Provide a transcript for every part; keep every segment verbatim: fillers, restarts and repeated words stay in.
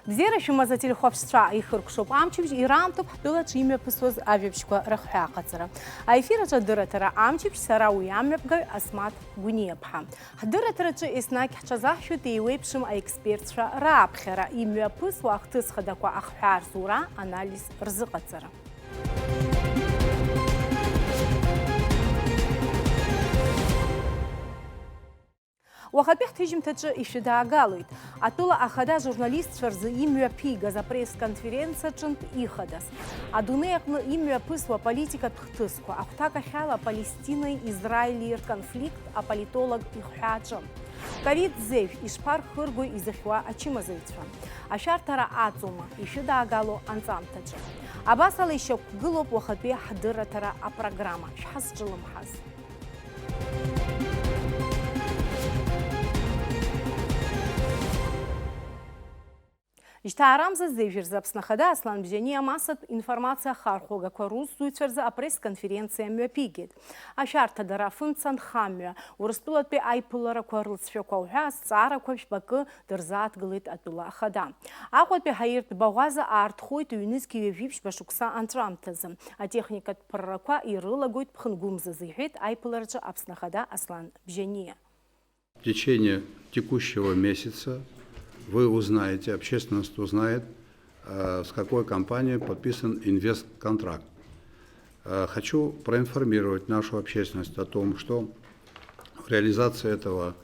Бзиара шәымаз ателехәаԥшцәа, ихыркәшоуп амчыбжь, ираамҭоуп ҳтәылаҿы имҩаԥысуаз ажәабжьқәа рыхҳәааҟаҵара. Аефир аҿы адырраҭара амчыбжь, сара уи амҩаԥгаҩ Асмаҭ Гәыниаԥҳа. Ҳдырраҭараҿы еснагь ҳҽазаҳшәоит еиуеиԥшым аекспертцәа рааԥхьара, имҩаԥысуа ахҭыс хадақәа ахҳәаа рзура, анализ рзыҟаҵара. Уахатәи ҳҭыжьымҭаҿы ишәыдаагалоит. Атәыла ахада ажурналистцәа рзы имҩаԥигаз апресс-конференциа аҿынтә ихадаз. Адунеи аҟны имҩаԥысуа аполитикатә хҭысқәа, ахәҭакахьала Палестинеи Израили рконфликт аполитолог ихҳәааҿы. Ковид зежә ишԥархыргои изыхьуа ачымазаҩцәа? Ашәарҭара аҵоума, ишәыдаагало анҵамҭаҿы? Абасала ишьақәгылоуп уахатәи ҳдырраҭара апрограмма. Шәҳазҿлымҳаз. Жьҭаарамза зежәырзы Аԥсны Ахада Аслан Бжьаниа масатә информациа ахархәагақәа русзуҩцәа рзы апресс-конференциа мҩаԥигеит. Ашәарҭадара афымца анхамҩа, Урыстәылатәи аиԥыларақәа рылҵшәақәа уҳәа азҵаарақәа жәпакы дырзааҭгылеит атәыла ахада. Аҟәатәи ҳаиртә баӷәаза аартхоит ҩнызқь ҩажәи ԥшьба шықәса анҵәамҭазы. Атехникатә ԥыррақәа ирылагоит ԥхынгәымзазы, иҳәеит аиԥылараҿы Аԥсны Ахада Аслан Бжьаниа. В течение текущего месяца вы узнаете, общественность узнает, э, с какой компанией подписан инвестконтракт. Э, хочу проинформировать нашу общественность о том, что в реализации этого,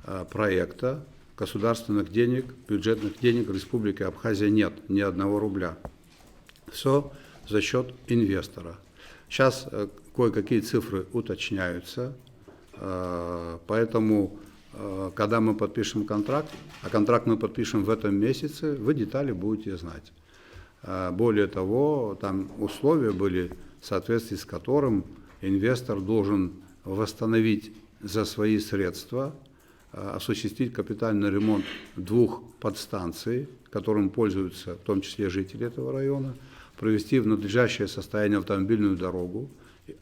э, проекта государственных денег, бюджетных денег Республики Абхазия нет, ни одного рубля. Всё за счёт инвестора. Щас, э, кое-какие цифры уточняются, э, поэтому, э, когда мы подпишем контракт, а контракт мы подпишем в этом месяце, вы детали будете знать. Э, более того, там условия были, в соответствии с которым инвестор должен восстановить за свои средства, э, осуществить капитальный ремонт двух подстанций, которым пользуются в том числе жители этого района, привести в надлежащее состояние автомобильную дорогу,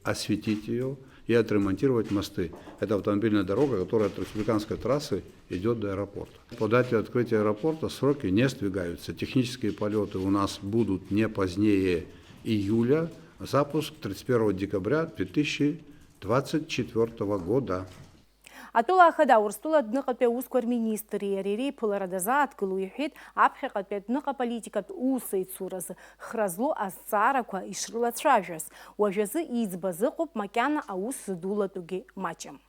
осветить её и отремонтировать мосты. Это автомобильная дорога, которая от республиканской трассы идёт до аэропорта. По дате открытия аэропорта сроки не сдвигаются. Технические полёты у нас будут не позднее июля, запуск тридцать первого декабря две тысячи двадцать четвёртого года. Атәыла ахада Урыстәыла адәныҟатәи аусқәа рминистри иареи реиԥылара дазааҭгыло иҳәеит аԥхьаҟатәи адәныҟа политикатә усеицуразы хра злоу азҵаарақәа ишрылацәажәаз. Уажәазы иӡбаз ыҟоуп, макьана аус зыдулатәугьы маҷым.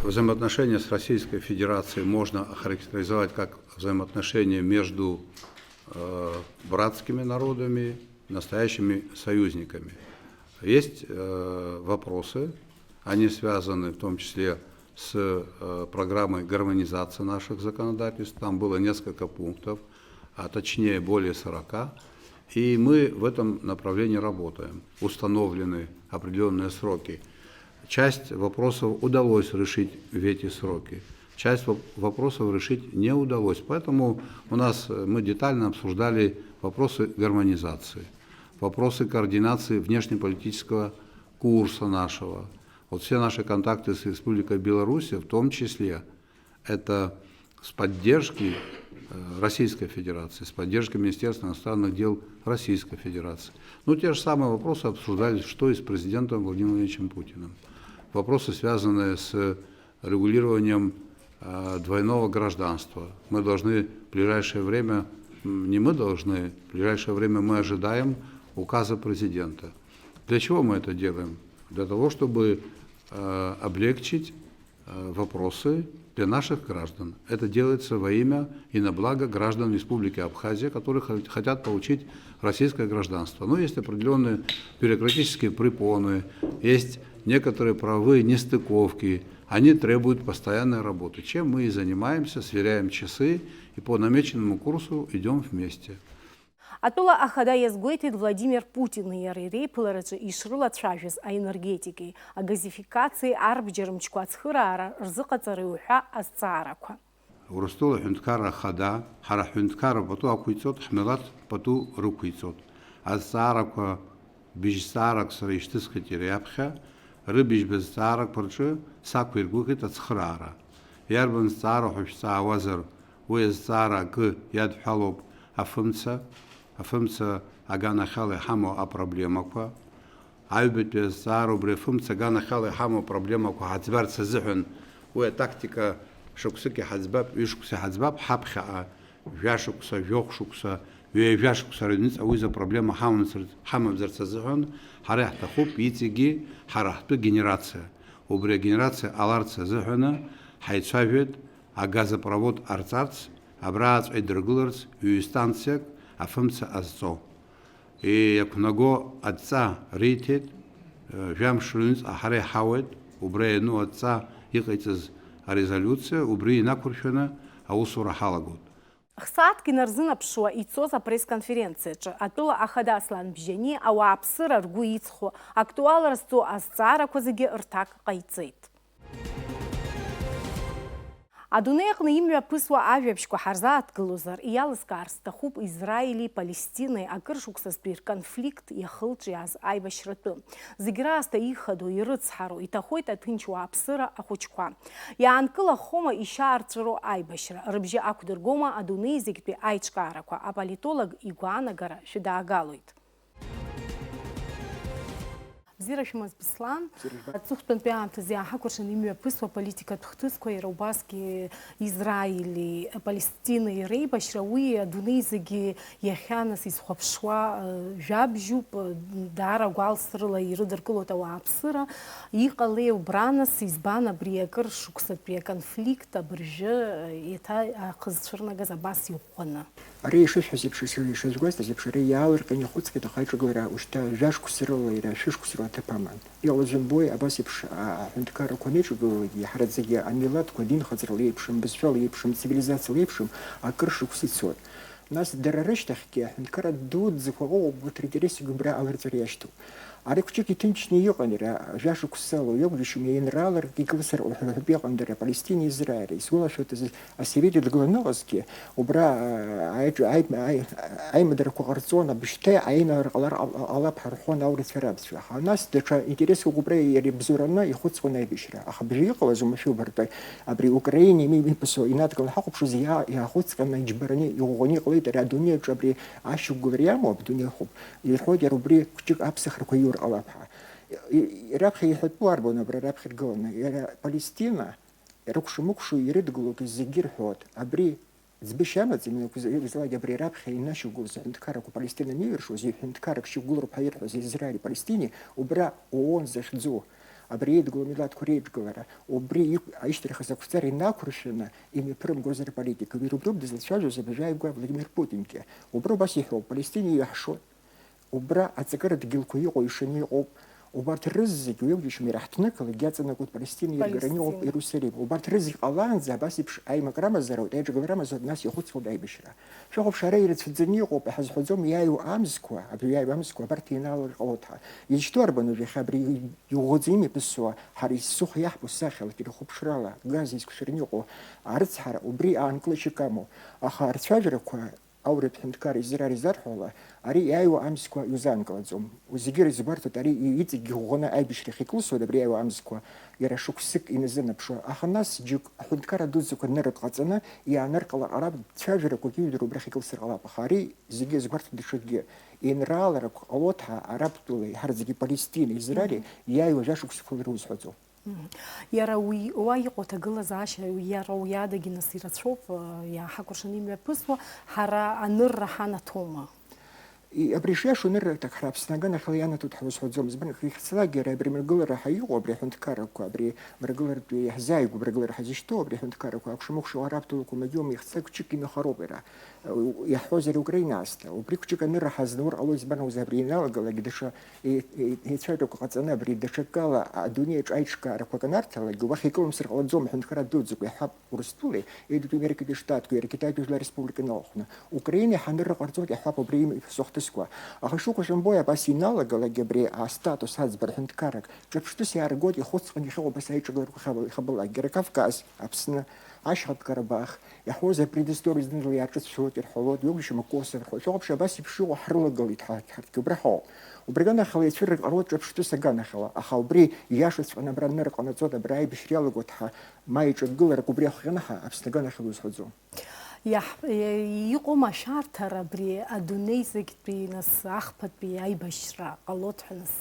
Взаимоотношения с Российской Федерацией можно охарактеризовать как взаимоотношения между, э, братскими народами, настоящими союзниками. Есть, э, вопросы, они связаны в том числе с, э, программой гармонизации наших законодательств. Там было несколько пунктов, а точнее более сорока. И мы в этом направлении работаем. Установлены определённые сроки. Часть вопросов удалось решить в эти сроки. Часть воп-, вопросов решить не удалось. Поэтому у нас, э, мы детально обсуждали вопросы гармонизации, вопросы координации внешнеполитического курса нашего. Вот все наши контакты с Республикой Беларусь, в том числе, это с поддержки, э, Российской Федерации, с поддержки Министерства иностранных дел Российской Федерации. Ну, те же самые вопросы обсуждались, что и с президентом Владимиром Владимировичем Путиным. Вопросы, связанные с регулированием, э, двойного гражданства. Мы должны в ближайшее время, м, не мы должны, в ближайшее время мы ожидаем указа президента. Для чего мы это делаем? Для того, чтобы, э, облегчить, э, вопросы для наших граждан. Это делается во имя и на благо граждан Республики Абхазия, которые хо-, хотят получить российское гражданство. Но есть определённые бюрократические препоны, есть некоторые правовые нестыковки, они требуют постоянной работы, чем мы и занимаемся, сверяем часы и по намеченному курсу идём вместе. Атәыла ахада иазгәеиҭеит Владимир Путини иареи реиԥылараҿы ишрылацәажәаз аенергетикеи, агазификациеи, арбџьар мчқәа ацхыраара рзыҟаҵареи уҳәа азҵаарақәа. Урыстәыла аҳәынҭқарра ахада ҳара ҳҳәынҭқарра пату ақәиҵоит, ҳмилаҭ пату рықәиҵоит. Азҵаарақәа быжьҵаарак сара ишьҭысхит иара иаԥхьа, рыбыжьба зҵаарақәа рҿы сақәиргәыӷит ацхыраара. Иарбан зҵаара ҳәа шәҵаауазар, уи азҵаара акы иадҳәалоуп Афымца, афымца аганахьала иҳамоу апроблемақәа, аҩбатәи азҵаара убри афымца аганахьала иҳамоу апроблемақәа ҳаӡбарц азыҳәан, уи атактика шықәсык иҳаӡбап, ҩышықәса иҳаӡбап, ҳаԥхьаҟа жәашықәса, жәохә шықәса, ҩажәа шықәса рыҩныҵҟа уи изы апроблема ҳамамзар-, ҳамамзарц азыҳәан, ҳара иаҳҭахуп иҵегьгьы ҳара ҳтәы генерациа. Убри агенерациа ҟаларц азыҳәаны ҳаицәажәеит, агазопровод ҟарҵарц, абрааҵәҟьа идыргыларц ҩ-станциак афымца ҟазҵо. Иақәнаго адҵа риҭеит, жәамш рыҩныҵҟа ҳара иҳауеит, убра иану адҵа иҟаиҵаз арезолиуциа, убри инақәыршәаны аусура ҳалагоит. Х-сааҭк инарзынаԥшуа ицоз апресс-конференциаҿы атәыла ахада Аслан Бжьани ауааԥсыра ргәы иҵхо, актуалра зҵоу азҵаарақәа зегьы рҭак ҟаиҵеит. Адунеи аҟны имҩаԥысуа ажәабжьқәа ҳарзааҭгылозар, иалыскаар сҭахуп Израили Палестинеи акыр шықәсазтәи рконфликт иахылҿиааз аибашьратәы. Зегь раасҭа ихадоу, ирыцҳароу, иҭахоит аҭынч уааԥсыра ахәыҷқәа. Иаанкылахома ишьаарҵәыроу аибашьра, рыбжьы ақәдыргома адунеи зегьтәи аиҿкаарақәа, аполитолог игәаанагара шәыдаагалоит. Бзиара шәымаз, Беслан. Бзиара жәбап. Аҵыхәтәантәи аамҭазы иааҳакәыршан имҩаԥысуа аполитикатә хҭысқәа, иара убасгьы Израили Палестинеи реибашьра, уи адунеи зегьы иахьа нас изхәаԥшуа, э, жәабжьуп, э, даара гәалсрыла ирыдыркылоит ауааԥсыра. Иҟалеи убра нас, избан абри акыр шықәсатәи аконфликт абыржәы, э, еиҭа ахы зцәырнагаз абас иӷәӷәаны? Ари ишышәҳәаз еиԥш, ишазгәасҭаз еиԥш, ари иаалырҟьаны ихәыцхьеит, аха аиҿагылара ушьҭа жәа-шықәса рыла, иара шәышықәса рыла аҭыԥ аман. Иҟалаз жәымбои, абас еиԥш, а, аҳәынҭқаррақәа анеиҿагылалакгьы, ҳара зегьы амилаҭқәа, адинхаҵарала еиԥшым, бызшәала еиԥшым, цивилизациала еиԥшым, акыр шықәса ицоит. Нас дара рышьҭахьгьы аҳәынҭқарра дуӡӡақәа ыҟоуп, урҭ ринтересқәа убра аларҵәара иашьҭоуп. Ари хәҷык иҭынчны иҟан иара, жәа-шықәсала, уи акәу џьышьома, ианраалак икылсыр ҳәа ҳәатәы иҟан дара, Палестинеи Израили. Исгәалашәоит, азы асовет идгыланы ыҟазгьы, убра, а, аиҿ-, аи-, аи-, аимадарақәа ҟарҵон, абжьҭеи аинагара ҟалар ҟал-, ҟалап ҳәа рҳәон аурысцәа рабацәа. Аха нас даҽа интересқәак убра иара ибзоураны ихәыцуан аибашьра. Аха абжьы иҟалаз, уамашәа убарҭ, абри Украинеи ми-, мипасо инадгылан ҳахәаԥшуаз, иа-, иаахәыцҟьаны, иџьбараны, иӷәӷәаны иҟалеит ари адунеи аҿы абри ашьақәгылара иамоу, абдунеихәыԥ. Ирҳәоит, иара убри хәҷык аԥсахрақәа иур ҟалап ҳәа. И-, и-, раԥхьа иҳәатәу арбан абра раԥхьа иргыланы? Иара Палестина, рыкәша-мыкәшо ирыдгылогьы зегьы ирҳәоит. Абри ӡбышьа амаӡам, иакәза-, иакәзаалак абри раԥхьа инашьақәгылаз аҳәынҭқаррақәа Палестина аниаиршоз, ҩ-ҳәынҭқаррак шьақәгылароуп ҳәа ирҳәоз Израили Палестини, убра ООН захьӡу, абри еидгыло амилаҭқәа реиҿкаара, убри иқә-, ишьҭырхыз ақәҵара инақәыршәаны имҩаԥырымгозар аполитика. Уи рубрыгә дызлацәажәоз абыржәы ааигәа Владимир Путингьы. Убра убас иҳәоуп, Палестина иаҳшоит. Убра аҵакыра дгьылқәа иҟоу ишаны иҟоуп. Убарҭ рызегь, уи џьышьома, ираҳҭнықалак иаҵанакуеит Палестина иргараны иҟоуп Палестина. Иерусалим. Убарҭ рызегь ҟалаанӡа абас еиԥш аимакра амазароуп, аиҿагылара амазароуп, нас ихәыцуеит аибашьра. Шәахәаԥш, ара ирацәаӡаны иҟоуп, иҳазҳәаӡом иааиуа амзқәа, абри иааиуа амзқәа абарҭ еинаалар ҟалоит ҳәа. Изышьҭоу арбану иахьа абри иӷәӷәаӡа имҩаԥысуа, ҳара изсыхәо иаҳбо сахьалак ирхәаԥшрала, газ изқәшәараны иҟоу арыцҳара, убри аанкылашьак амоу. Аха арцәажәарақәа Аурытә ҳәынҭқар Израиль изарҳәо ала, ари иааиуа амзқәа иузаанкылаӡом. Зегьы ирызгәарҭоит, ари и-, иҵегьгьы ӷәӷәаны аибашьра иахьикылсуа абри иааиуа амзқәа, иара шықәсык иназынаԥшуа. Аха нас џьык аҳәынҭқарра дуӡӡақәа ныррак ҟаҵаны, иааныркылар ҟалап, цәажәарақәак иҩдыруа убрахь икылсыр ҟалап. Аха ари зегьы иазгәарҭоит даҽакгьы. Еинрааларак ҟалоит ҳәа, арабтәылеи ҳарҭ зегьы Палестинеи Израили Мгм. иааиуа жәашықәсқәа рузҳәаӡом. Мгм. Иара уи, уа иҟоу аҭагылазаашьа, иара уи адагьы нас ирацәоуп, э, иааҳакәыршаны имҩаԥысуа, ҳара анырра ҳанаҭома? И-, абри шиашоу анырра аҭак ҳара Аԥсны аганахьала ианаҭоит ҳәа узҳәаӡом. Избан, ихьӡлагьы иара абри мрагылара ҳәа иҟоу, абри аҳәынҭқаррақәа, абри мрагыларатәи иаҳзааигәоу, мрагылара ҳәа зышьҭоу абри аҳәынҭқаррақәа, акәшамыкәша арабтәылақәа, магьома ихьӡ-, хәҷык имҩахароуп иара. Иаҳҳәозар, Украина азҭа. Убри хәҷык анырра ҳазнаур ҟалоит, избан акәзар, абри ианалагалак даҽа е-, е-, еицәажәарақәа ҟаҵаны, абри даҽакала адунеи аҿы аиҿкаарақәак анарҭалак, уахь икылымсыр ҟалаӡом, аҳәынҭқарра дуӡӡақәа иаҳҳәап Урыстәылеи, Еидгьытәи Америкатәи Штатқәеи, иара Китаитәи Жәлар Республика иналахәны, Украинеи ҳанырра ҟарҵоит, иаҳҳәап, убри имҩаԥысуа хҭысқәа. Аха шуҳәо, Жамбои, абас ианалагалак, абри астатус аӡбара ҳәынҭқаррак ҿырԥштәыс иааргоит, ихәыцҟьаны ихьыҟоуп абас аиҿагыларақәа хаб-, ихабалакгьы. Иара Кавказ, Аԥсны, ашьхатә Карабах, иаҳуазар, апредыстория зны-зынла иаарҿыцәцәоит, ирҳәалоит, иоугьы шьамакы уасырхәоит. Шәоуп, абас еиԥш иҟоу ҳрылагылеит ҳа-, ҳарҭгьы убра ҳауп. Убри аганахьала ицәыррак ҟалоит ҿырԥштәыс аганахьала, аха убри ииашаҵәҟьаны абра анырра ҟанаҵоит, абра аибашьра иалагоит ҳәа, ма иҿагыларак убри ахҟьаны ҳа Аԥсны аганахьала узҳәаӡом. Иаҳ-, иа-, иҟоума ашәарҭара абри адунеи зегьтәи, нас, ахԥатәи аибашьра ҟалоит ҳәа, нас,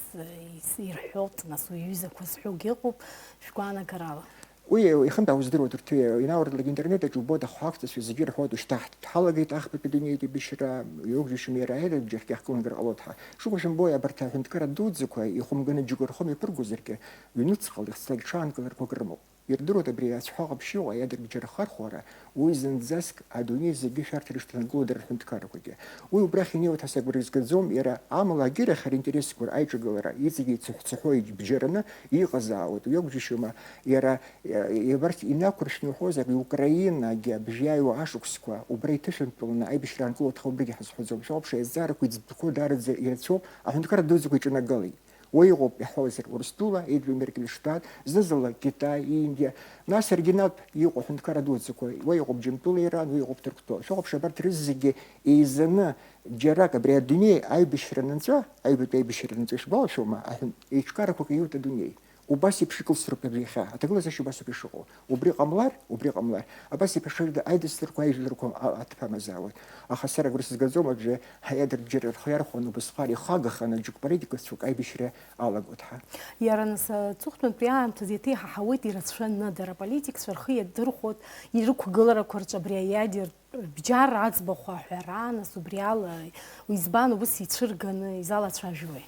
ис-, ирҳәоит, нас, уи аҩызақәа зҳәогьы ыҟоуп, шәгәаанагарала. Уи ихынтә ааздыруеит, урҭ инаурдлак интернет аҿы убоит, ахәаахәҭацәа зегьы ирҳәоит, ушьҭа ҳ-, ҳалагеит ахԥатәи адунеи аибашьра, иоугьы шьым иара аирыӡбжьахьгьы ҳкылнагар ҟалоит ҳәа. Шыҟоу шәымбои, абарҭ аҳәынҭқарра дуӡӡақәа ихәымганы џьоукы рхы мҩаԥыргозаргьы, ҩнуҵҟала ихцалак ҽаанкыларақәак рымоуп. Ирдыруеит абри ацәҳәа ҟаԥшь иҟоу аиадырбжьара хархәара, уи зынӡаск адунеи зегьы шәарҭа рышьҭанакыло дара рҳәынҭқаррақәагьы. Уи убрахь инеиуеит ҳәа сагәра изгаӡом, иара амала агьырахьара интересқәа аиҿагылара иҵегьы ицыҳәцыҳәо ибжьараны иҟазаауеит, уи акәџьашьома, иара, иа-, иа-, абарҭ инақәыршәны уҳәозар, Украинагьы абжьы иааиуа ашықәсқәа убра иҭышәынтәаланы аибашьра аанкылоит ҳәа убригьы ҳазҳәаӡом. Шәоуп, шеизҵаарақәа иӡбахәы даараӡа ирацәоуп, аҳәынҭқарра дуӡӡақәа иҿанагалеит. Уа иҟоуп, иаҳҳәозар, Урыстәыла, Еидру Америкатәи Штат, зны-зынла Китай, Индиа, нас аргьы иналԥ иҟоу аҳәынҭқарра дуӡӡақәа, уа иҟоуп Џьамтәыла Иран, уа иҟоуп Ҭырқәтәыла. Шәахәаԥш, абарҭ рызегьы еизаны џьарак абри адунеи аибашьра анынҵәа, аҩбатәи аибашьра анынҵәа ишәгәалашәома, аҳәын-, еиҿкаарақәак ииут адунеи. Убас еиԥш икылсроуп иахьа, аҭагылазаашьа убас ауп ишыҟоу. Убри ҟамлар, убри ҟамлар, абас еиԥш аидысларқәа, аижәларқәа а-, аҭыԥ амазаауеит. Аха сара агәра сызгаӡом аӡәы аиадырбжьара рхы иархәаны убасҟак ихагаханы џьоук политикацәоук аибашьра алагоит ҳәа. Иара нас аҵыхәтәантәи аамҭазы иаҭеиҳаҳауеит ирацәаны, дара аполитикцәа рхы иадырхәоит ирықәгыларақәа рҿы абри аиадыр-, бџьар аӡбахә аҳәара, нас убри ала, уи избан убас ицәырганы изалацәажәои?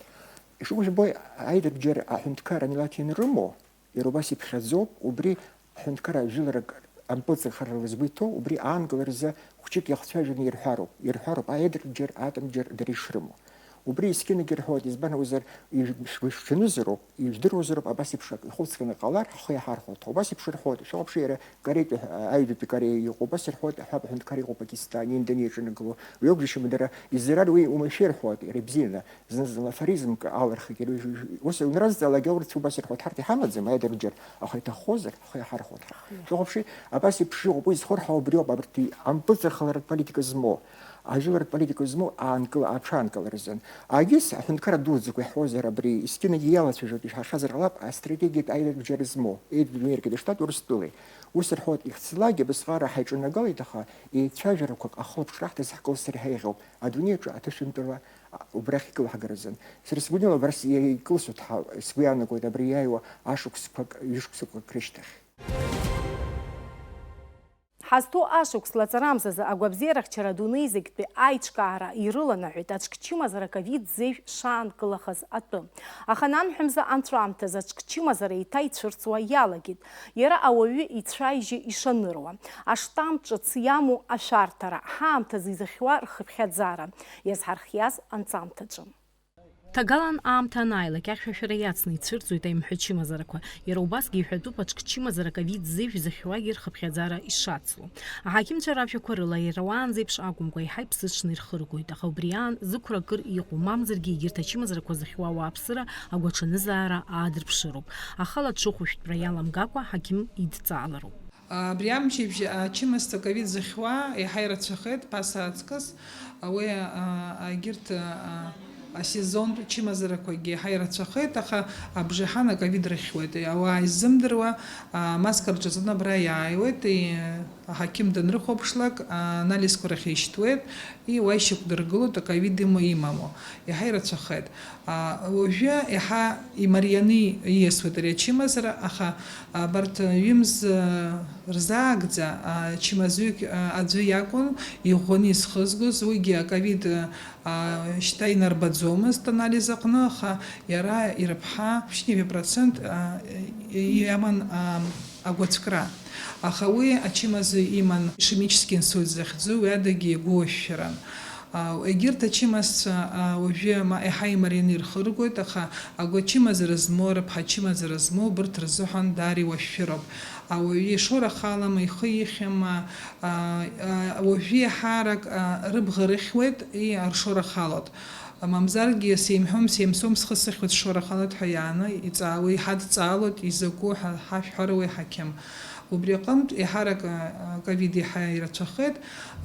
Ишыгәышәбои, аидырбжьара аҳәынҭқарра амилаҭ ианрымоу, иара убас иԥхьаӡоуп, убри аҳәынҭқарра жәыларак ампылҵахарала згәы иҭоу, убри аанкыларазы хәҷык иахцәажәаны ирҳәароуп, ирҳәароуп аидырбжьар, атәымџьар дара ишрымоу. Убри есқьынагьы ирҳәоит, избан акәзар, иж-, шәгәышәҽанызароуп, ижәдыруазароуп, абас еиԥш ак ихәыцраны ҟалар, ҳхы иаҳархәоит ҳәа. Убас еиԥш ирҳәоит, шәахәаԥш, иара Кореатәи, аҩбатәи Кореа иҟоу, убас ирҳәоит, аҳәап, аҳәынҭқар иҟоу Пакистан, Индиа иҿанакыло. Уи акәжәышьама дара изырар уи уамашәа ирҳәоит, иара ибзианы. Зны-зынла афоризмк алырхит, иара уи-, уи-, ус унраз ала агьаурц убас ирҳәоит, ҳарҭ иҳамаӡам, аидырбжьар, аха иҭаххозар, ҳхы иаҳархәоит ҳәа. Шәахәаԥши, абас еиԥш иҟоуп, уи зхырҳәо убриоуп, абарҭ ампылҵахаларатә политика змоу, ажәыларатә политика змоу аанкыла-, аҽаанкыларазын. Агьыс аҳәынҭқарра дуӡӡақәа иаҳҳәозар, абри есқьынагьы иалацәажәоит, ишәаҳахьазар ҟалап, астратегиатә аиадырбжьара змоу, Еидру Америкатәи Штат Урыстәылеи. Ус рҳәоит, ихцлакгьы абысҟара ҳаиҿанагалеит, аха еицәажәарақәак ахылаԥшра ҳҭаз ҳкылсыр ҳаиӷьуп, адунеи аҿы аҭышәынтәала, а, убрахь икылҳгаразын. Сара сгәанала, абра с-, икылсуеит ҳәа сгәы иаанагоит абри иааиуа ашықәсқәак, ҩышықәсақәак рышьҭахь. Ҳазҭоу ашықәс лаҵарамзазы агәабзиарахьчара адунеи зегьтәи аиҿкаара ирыланаҳәеит аҿкчымазара ковид зежә шаанкылахаз атәы. Аха нанҳәа мза анҵәамҭазы аҿкчымазара еиҭа ицәырҵуа иалагеит. Иара ауаҩы ицәа-ижьы ишаныруа, аштамм ҿыц иамоу ашәарҭара, ҳаамҭазы изыхьуа рхыԥхьаӡара, иазҳархиаз анҵамҭаҿы. Ҭагалан аамҭа анааилак, ахьшәашәара иацны ицәырҵуеит аимҳәа чымазарақәа. Иара убасгьы иҳәатәуп аҿкчымазара ковид зежә зыхьуагьы рхыԥхьаӡара ишацло. Аҳақьымцәа ражәақәа рыла, иара уаанӡа еиԥш акәымкәа, еиҳа иԥсыҽны ирхыргоит, аха убри аан зықәра акыр иҟоу, мамзаргьы егьырҭ ачымазарақәа зыхьуа ауааԥсыра агәаҽанызаара аадырԥшыроуп. Ахала дшыхәышәтәра иаламгакәа, аҳақьым идҵаалароуп. Абри амчыбжь ачымазцәа ковид зыхьуа еиҳа ирацәахеит, ԥаса аҵкыс, уи, а, егьырҭ, а, асезонтә чымазарақәагьы еиҳа ирацәахеит, аха абжеиҳан аковид рыхьуеит. Ауаа иззымдыруа, а, амаска рҿаҵаны абра иааиуеит, и, аҳақьым данрыхәаԥшлак, а, анализқәа рахь ишьҭуеит, и уа ишьақәдыргылоит аковид имоу имаму. Еиҳа ирацәахеит. А, уажәы еиҳа имарианы ииасуеит ари ачымазара, аха абарҭ ҩымз, а, рзаагӡа, а, чымазаҩык, а, аӡәы иакәын иӷәӷәаны изхызгоз, уигьы аковид, а, шьҭа инарбаӡомызт анализ аҟны, аха иара ирыԥҳа ԥшьынҩажәа процент, а, и-, иаман, а, агәацәкра. Аха уи ачымазаҩ иман ишемический инсульт захьӡу, уи адагьы игәы уашәшәаран. А, егьырҭ ачымазцәа, а, уажәы ма-, еиҳа имарианы ирхыргоит, аха агәачымазара змоу, рыԥҳа чымазара змоу, убырҭ рзыҳәан даара иуашәшәыроуп. Ауаҩы ишоурахалама, ихы ихьама, а, а, уажәы еиҳарак, а, рыбӷа рыхьуеит, и, ршоурахалоит. Мамзаргьы, сеимҳәом, сеимсуам, схы сыхьуеит, сшоурахалоит ҳәа иааны иҵаауа, иҳадҵаалоит, изакәу ҳа-, ҳашәҳәароуи ҳақьым. Убри аҟынтә еиҳарак, а, ковид еиҳа ирацәахеит,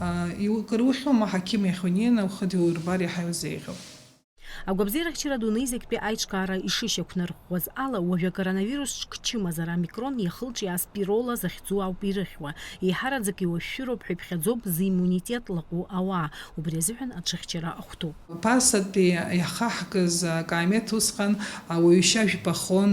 а, иу-, кыр ухьуама, аҳақьым иахь унеины, ухы дыурбар иаҳа иузеиӷьуп. Агәабзиарахьчара адунеи зегьтәи аиҿкаара ишышьақәнарӷәӷәаз ала, уажәы акоронавирус ҽк чымазара омикрон иахылҿиааз пирола захьӡу ауп ирыхьуа. Еиҳараӡак иуашәшәыроуп ҳәа иԥхьаӡоуп зиммунитет лаҟәу ауаа, убри азыҳәан аҽыхьчара ахәҭоуп. Ԥасатәи иахаҳгыз акаамеҭ усҟан ауаҩы шьа жәпахон,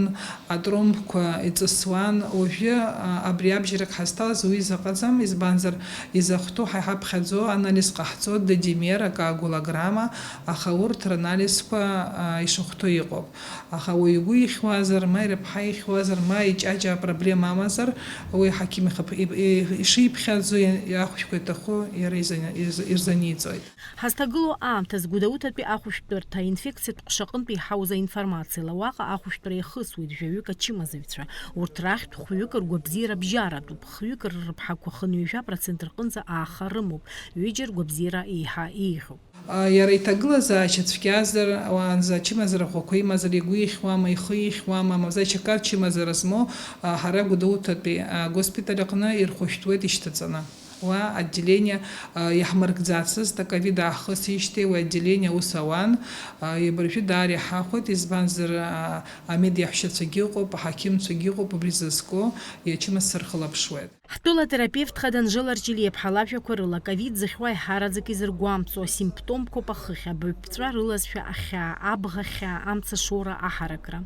атромбқәа иҵысуан. Уажәы, а, абри абжьарак ҳазҭалаз уи изыҟаӡам, избанзар, изахәҭоу ҳа иҳаԥхьаӡо анализ ҟаҳҵо, дедимер, акоагулограмма, аха урҭ ранализқәа, а, ишахәҭоу иҟоуп. Аха уаҩ игәы ихьуазар, ма ирыԥҳа ихьуазар, ма иҷаҷа апроблема амазар, уи аҳақьым ихаԥ-, и-, и-, ишиԥхьаӡо, и-, ахәшәқәа иҭаху иара иза-, ирз-, ирзаниҵоит. Ҳазҭагылоу аамҭазы Гәдоуҭатәи ахәышәтәырҭа аинфекциатә ҟәша аҟынтә иҳауз аинформациала, уаҟа ахәышәтәра иахысуеит жәаҩык ачымазаҩцәа. Урҭ рахьтә хәҩык ргәабзиара бжьаратәуп, хҩык рыԥҳақәа хынҩажәа процент рҟынӡа ааха рымоуп, ҩыџьа ргәабзиара еиҳа еиӷьуп. А, иара иҭагылазаашьа цәгьазар, уаанӡа ачымазара ӷәӷәақәа имазар, игәы ихьуама, ихы ихьуама, мамзар ачакар чымазара змоу, а, ҳара Гәдоуҭатәи, а, госпиталь аҟны ирхәышәтәуеит ишьҭаҵаны. Уа отделение, а, иаҳмыркӡацызт, аковид аахысижьҭеи уи отделение аус ауан, а, абыржәы даара иҳахәеит, избанзар, а, амедиаҳәшьацәагьы ыҟоуп, аҳақьымцәагьы ыҟоуп, убри зызку иачымазцәа рхылаԥшуеит. Ҳтәыла атерапевт хада Анжела Арҷелиаԥҳа лажәақәа рыла, ковид зыхьуа еиҳараӡак изыргәамҵуа симптомқәоуп ахыхь, абаҩԥҵәа рылазшәа ахьаа, абӷа хьаа, амца шоура аҳаракра.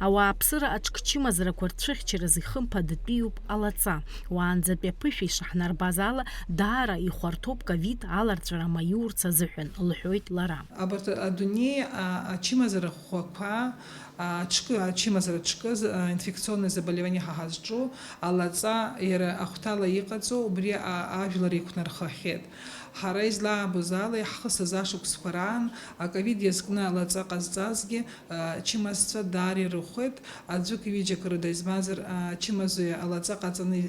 Ауааԥсыра аҽкчымазарақәа рцәыхьчаразы ихымԥадатәиуп алаҵа. Уаанӡатәи аԥышәа ишаҳнарбаз ала, даара ихәарҭоуп ковид аларҵәара маиурц азыҳәан, лҳәоит лара. Абарҭ адунеи, а, ачымазара ӷәӷәақәа, а, аҽкы, ачымазара аҽкы, з-, а, инфекционное заболевание ҳа ҳазҿу, алаҵа иара ахәҭала иҟаҵоу, убри, а, ажәлар иқәнархахьеит. Ҳара излаабоз ала, иаҳхысыз ашықәсқәа раан аковид иазкны алаҵа ҟазҵазгьы, а, чымазцәа даара ирыхәеит, аӡәык ҩыџьак рыда, избанзар, а, чымазаҩ алаҵа ҟаҵаны,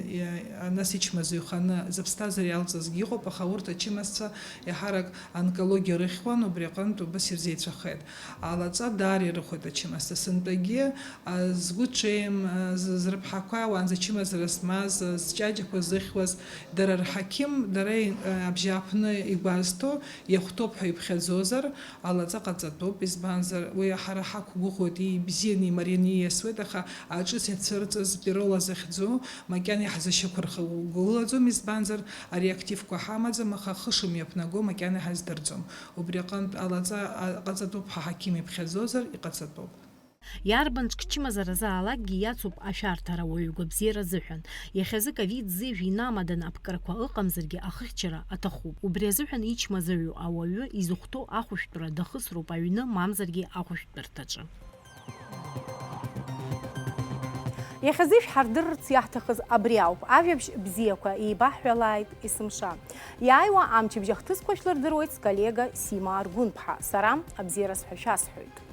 а, нас ичмазаҩханы зыԥсҭазаара иалҵызгьы ыҟоуп, аха урҭ ачымазцәа еиҳарак онкологиа рыхьуан, убри аҟынтә убас ирзеицәахеит. Алаҵа даара ирыхәеит ачымазцәа. Сынтәагьы, а, згәы ҽеим, а, з-, зрыԥҳақәа уаанӡа чымазара змаз, а, зҷаҷақәа зыхьуаз, дара рҳақьым, дара, а, абжьааԥны игәазҭо, иахәҭоуп ҳәа иԥхьаӡозар, алаҵа ҟаҵатәуп, избанзар, уи ҳара ҳақәгәыӷуеит, ибзианы, имарианы ииасуеит, аха аҿыц иацәырҵыз пирола захьӡу макьана иаҳзышьақәыргылаӡом, избанзар, ареактивқәа ҳамаӡам, аха хышымҩаԥнаго макьана иҳаздырӡом. Убри аҟынтә алаҵа, а, ҟаҵатәуп ҳәа аҳақьым иԥхьаӡозар, иҟаҵатәуп. Иарбан ҽк чымазаразаалакгьы иацуп ашәарҭара ауаҩы игәабзиара азыҳәан. Иахьазы ковид зежә инамадан аԥкрақәа ыҟамзаргьы ахыхьчара аҭахуп. Убри азыҳәан ичмазаҩу ауаҩы изыхәҭоу ахәышәтәра дахысроуп аҩны, мамзаргьы ахәышәтәырҭаҿы. Иахьазы ишәҳардырырц иаҳҭахыз абри ауп. Ажәабжь бзиақәа еибаҳҳәалааит есымша. Иааиуа амчыбжь ахҭысқәа шәлырдыруеит сколлега Сима Аргәынԥҳа. Сара абзиараз ҳәа шәасҳәоит.